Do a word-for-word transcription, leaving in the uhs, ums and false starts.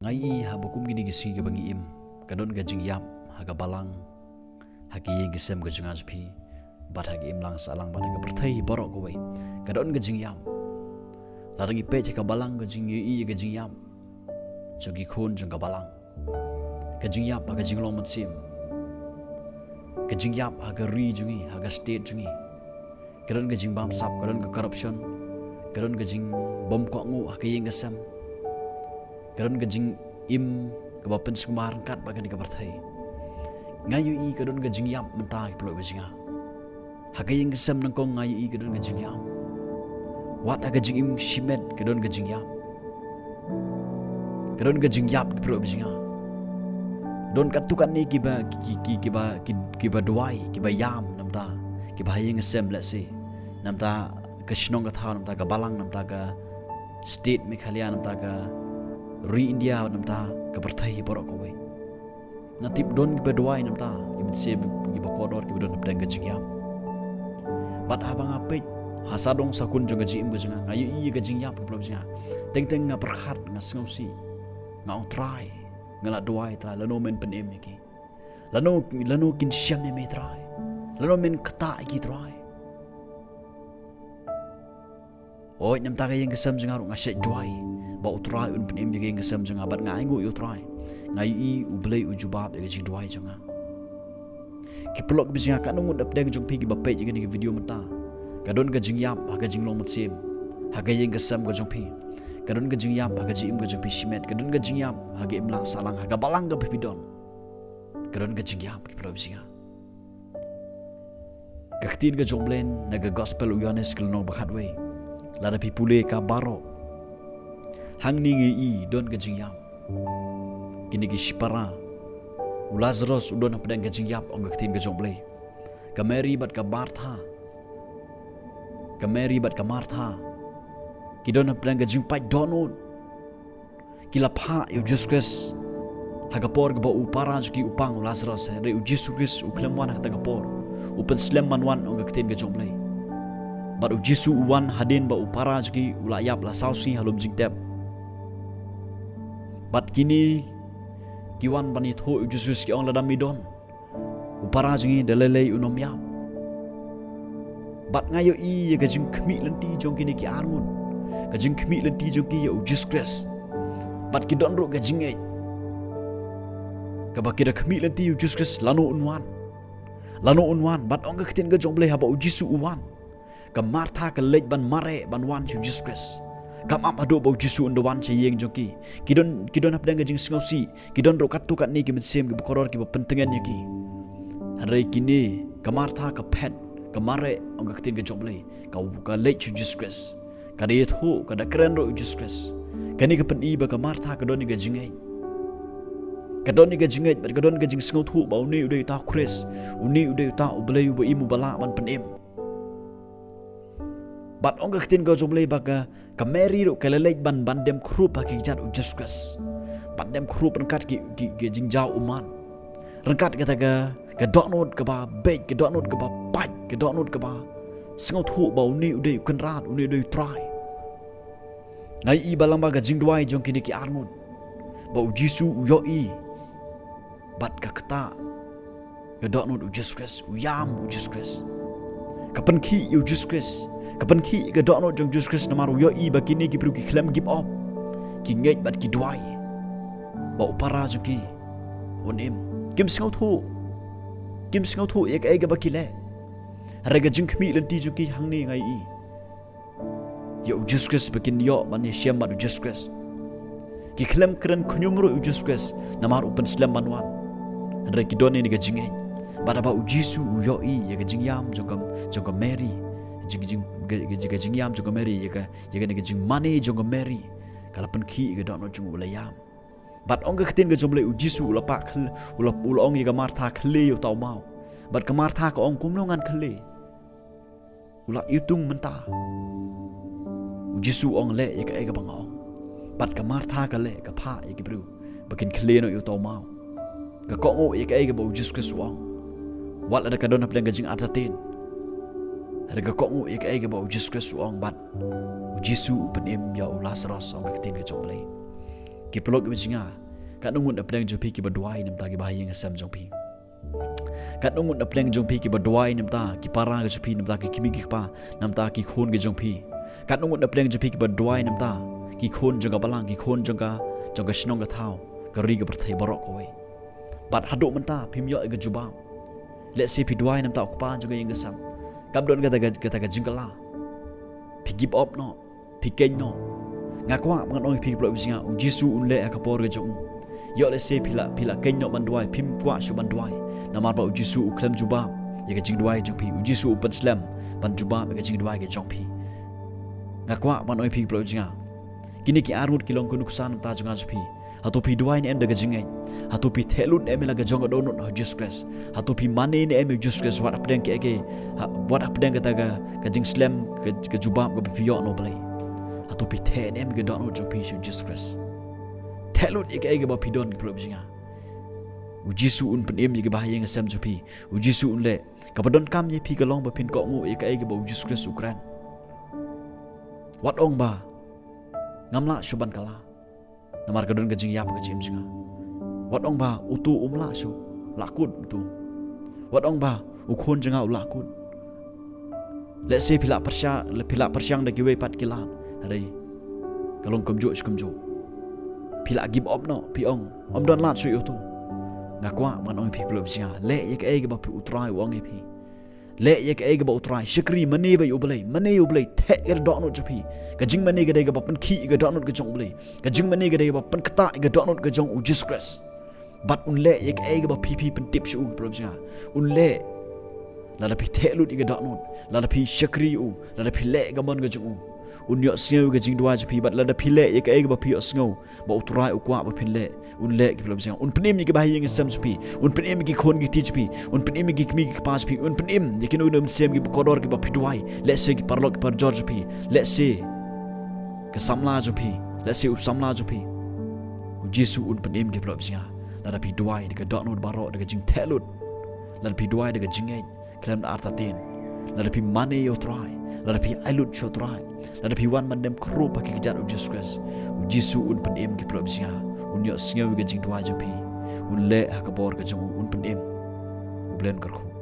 Nga ïohi haba kum kine ki sngi kiba ngi im, ka don ka jingïap ha ka balang, ha ka ïing ka sem ka jong nga jong phi, bad ha ka imlang sahlang bad ha ka pyrthei baroh kawei. Ka don ka jingïap. Lada ngi peit ha ka balang ka jong ngi, ïohi ka jingïap jong ki khun jong ka balang. Ka jingïap ha ka jinglong mynsiem. Ka jingïap ha ka ri jong ngi, ha ka state jong ngi. Ka don ka jingbamsap, ka don ka corruption, ka don ka jingbymkohnguh ha ka ïing ka sem, ka don ka jingim kaba pynsngewbha ryngkat bad kane ka pyrthei. Nga ïohi ka don ka jingïap mynta, ki paralok kiba jong nga. Ha ka ïing ka sem nyngkong nga ïohi ka don ka jingïap. Wat ha ka jingim shimet ka don ka jingïap. Ka don ka jingïap, ki paralok kiba jong nga. Don katto katne kiba, ki, ki, kiba, ki, kiba duwai, kiba ïam namar ta, kiba ha ïing ha sem, let's say, namar ta ka shnong ka thaw, namar ta ka balang, namar ta ka state Meghalaya, namar ta ka ri India, namar ta ka pyrthei baroh kawei. Nga tip don kiba duwai namar ta, ki mynsiem kiba kordor, kiba don hapdeng ka jingïap. Bad haba nga peit ha sawdong sawkun jong ka jingim ka jong nga, nga ïohi ka jingïap, ki paralok kiba jong nga. Teng teng nga pyrkhat, nga sngewsih, nga ong, Trai, nga la duwai, Trai, lano men pynim ïa ki? Lano, lano kin shem ïa me, Trai? Lano men ktah ïa ki, Trai? Oi, namar ta ka ïing ka sem jong nga ruh nga shait duwai ba U Trai un pynim ïa ka ïing ka sem jong nga, bad nga ainguh ïa U Trai. Nga ïohi U Blei u jubab ïa ka jingduwai jong nga. Ki paralok kiba jong nga, katno ngut hapdeng jong phi kiba peit ïa kane ka video mynta, ka don ka jingïap ha ka jinglong mynsiem, ha ka ïing ka sem ka jong phi. Ka don ka jingïap ha ka jingim ka jong phi shimet, ka don ka jingïap ha ka imlang sahlang, ha ka balang kaba phi don. Ka don ka jingïap, ki paralok kiba jong nga. Ka ktien ka jong U Blei na ka Gospel u Ïoannis ka lynnong ba khatwei, lada phi pule ka baroh, hangne ngi ïohi don ka jingïap. Kine ki shipara, u Lasaros u don hapdeng ka jingïap, ong ka ktien ka jong U Blei. Ka Mari bad ka Martha, ka Mari bad ka Martha, ki don hapdeng ka jingpait dohnud. Ki la phah ïa U Jisu Khrist ha ka por kaba u para jong ki u pang, u Lasaros, hynrei U Jisu Khrist u khlem wan ha kata ka por. U pynslem ban wan, ong ka ktien ka jong U Blei. Bad U Jisu u wan hadien ba u para jong ki u la ïap la saw sngi ha lum jingtep. Bad kine ki wan ban ïathuh ïa U Jisu Khrist, ki ong, lada me don, u para jong ngi da lei lei un ym ïap. Bad nga ïohi ïa ka jingkhmih lynti jong kine ki arngut, ka jingkhmih lynti jong ki ïa U Jisu Khrist. Bad ki don ruh ka jingngeit kaba ki da khmih lynti ïa U Jisu Khrist, lano un wan, lano un wan. Bad ong ka ktien ka jong U Blei, haba U Jisu u wan, ka Martha ka leit ban mareh ban wan sha U Jisu Khrist. Kam ap haduh ba U Jisu un da wan sha ïing jong ki. Ki don, ki don hapdeng ka jingsngewsih, ki don ruh katto katne ki mynsiem kiba kordor kiba pyntngen ïa ki. Hynrei kine, ka Martha ka phet, ka mareh, ong ka ktien ka jong U Blei, ka, ka leit sha U Jisu Khrist. Ka da ïathuh, ka da kren ruh ïa U Jisu Khrist. Kane ka pyni ba ka Martha ka don ïa ka jingngeit. Ka don ïa ka jingngeit bad ka don ka jingsngewthuh ba une u dei uta u Khrist, une u dei uta U Blei uba im, uba lah ban pynim. Bad ong ka ktien ka jong U Blei ba ka, ka Mari ruh ka la leit ban, ban dem khrup ha ki kjat U Jisu Khrist. Ban dem khrup ryngkat ki, ki, ki jingjaw ummat. Ryngkat kata ka, ka dohnud kaba beit, ka dohnud kaba pait, ka dohnud kaba sngewthuh ba une u dei u Kynrad, une u dei u Trai. Nga ïohi ba lyngba ka jingduwai jong kine ki arngut, ba U Jisu u ïohi bad ka ktah ka dohnud U Jisu Khrist, u ïam U Jisu Khrist. Ka pynkhih ïa U Jisu Khrist, ka pynkhih ïa ka dohnud jong U Jisu Khrist, namar u ïohi ba kine ki briew ki khlem give up, ki ngeit bad ki duwai ba u para jong ki un im. Kim sngewthuh, kim sngewthuh ïa kaei kaba ki leh. Hynrei ka jingkhmih lynti jong ki hangne nga ïohi ïa U Jisu Khrist, ba kin ïoh ban ïashem bad U Jisu Khrist. Ki khlem kren khñium ruh ïa U Jisu Khrist namar u pynslem ban wan. Hynrei ki don ïa ka jingngeit. Bad haba U Jisu u ïohi ïa ka jingïam jong ka, jong ka Mari, jing, jing, ka, ka, ka jingïam jong ka Mari, ïa ka, ïa ka, ïa ka jingmane jong ka Mari, ka la pynkhih ïa ka dohnud jong u, u la ïam. Bad ong ka ktien ka jong U Blei, U Jisu u la pah khyl-, u la, u la ong ïa ka Martha, khyllei ïa uta u maw. Bad ka Martha ka ong, kumno ngan khyllei? U la iwtung mynta. U Jisu u ong, leh ïa kaei kaba nga ong. Bad ka Martha ka leh, ka phah ïa ki briew ba kin khyllei noh ïa uta u maw. Ka kohnguh ïa kaei kaba U Jisu Khrist u ong. Wat lada ka don hapdeng ka jingartatien, hynrei ka kohnguh ïa kaei kaba U Jisu Khrist u ong, bad U Jisu u pynim ïa u Lasaros, ong ka ktien ka jong U Blei. Ki paralok kiba jong nga, katno ngut na pdeng jong phi kiba duwai na bynta ki bahaïing hasem jong phi? Katno ngut na pdeng jong phi kiba duwai na bynta ki para ka jong phi, na bynta ki kmie ki kpa, na bynta ki khun ka jong phi? Katno ngut na pdeng jong phi kiba duwai na bynta ki khun jong ka balang, ki khun jong ka, jong ka shnong ka thaw, ka ri ka pyrthei baroh kawei? Bad haduh mynta phim ïoh ïa ka jubab. Lehse phi duwai na bynta u kpa jong ka ïing ka sem, kam don kata ka, kata ka jingkylla. Phi give up noh, phi keiñ noh. Nga kwah ban ong ïa phi ki paralok kiba jong nga, U Jisu un leh ha ka por ka jong u. Ïoh lehse phi la, phi la keiñ noh ban duwai, phim kwah shuh ban duwai, namar ba U Jisu u khlem jubab ïa ka jingduwai jong phi. U Jisu u pynslem ban jubab ïa ka jingduwai ka jong phi. Nga kwah ban ong ïa phi ki paralok kiba jong nga, kine ki arngut ki long ka nuksan na bynta jong nga jong phi. Hato phi duwai ne em da ka jingngeit? Hato phi theh lut ne em ïa la ka jong ka dohnud ha U Jisu Khrist? Hato phi mane ne em ïa U Jisu Khrist wat hapdeng kaei kaei, ha, wat hapdeng kata ka, ka jingslem, ka, ka jubab kaba phi ïoh na U Blei? Hato phi theh ne em ïa ka dohnud jong phi sha U Jisu Khrist? Theh lut ïa kaei kaba phi don ki paralok kiba jong nga. U Jisu un pynim ïa ki bahaïing hasem jong phi. U Jisu un leh. Kaba donkam ïa phi ka long ba phin kohnguh ïa kaei kaba U Jisu Khrist u kren. Wat ong ba ngam lah shuh ban kylla, namar ka don ka jingïap ka jingim jong nga. Wat ong ba uto um lah shuh, lah kut uto. Wat ong ba u khun jong nga u lah kut. Lehse phi la pyrshang, phi la pyrshang da kiwei pat ki lad, hynrei ka long kumjuh shi kumjuh. Phi la give up noh, phi ong ym don lad shuh ïa uto. Nga kwah ban ong ïa phi ki paralok kiba jong nga, leh ïa kaei kaba phi, U Trai u ong ïa phi. Leh ïa kaei kaba U Trai, shakri, mane bad U Blei, mane U Blei, theh ïa ka dohnud jong phi. Ka jingmane ka dei kaba pynkhih ïa ka dohnud ka jong U Blei. Ka jingmane ka dei kaba pynktah ïa ka dohnud ka jong U Jisu Khrist. Bad un leh ïa kaei kaba phi, phi pyntip sha u ki paralok kiba jong nga. Un leh. Lada phi theh lut ïa ka dohnud, lada phi shakri ïa u, lada phi leh ïa ka mon ka jong u, un ïohsngew ïa ka jingduwai jong phi. Bad lada phi leh ïa kaei kaba phi ïohsngew ba U Trai u kwah ba phin leh, un leh ki paralok kiba jong nga. Un pynim ïa ki bahaïing hasem jong phi, un pynim ïa ki khun ki kti jong phi, un pynim ïa ki kmie ki kpa jong phi, un pynim ïa kino kino mynsiem kiba kordor kiba phi duwai. Lehse ki paralok ki parajor jong phi, lehse ka samla jong phi, lehse u samla jong phi. U Jisu un pynim ki paralok kiba jong nga. Lada phi duwai da ka dohnud baroh, da ka jingtheh lut, lada phi duwai da ka jingngeit, khlem da artatien, lada phi mane ïa U Trai, lada phi ai lut sha U Trai, lada phi wan ban dem khrup ha ki kjat U Jisu Khrist, U Jisu un pynim ki paralok kiba jong nga. Un ïohsngew ïa ka jingduwai jong phi. Un leh ha ka bor ka jong u, un pynim. U Blei un kyrkhu.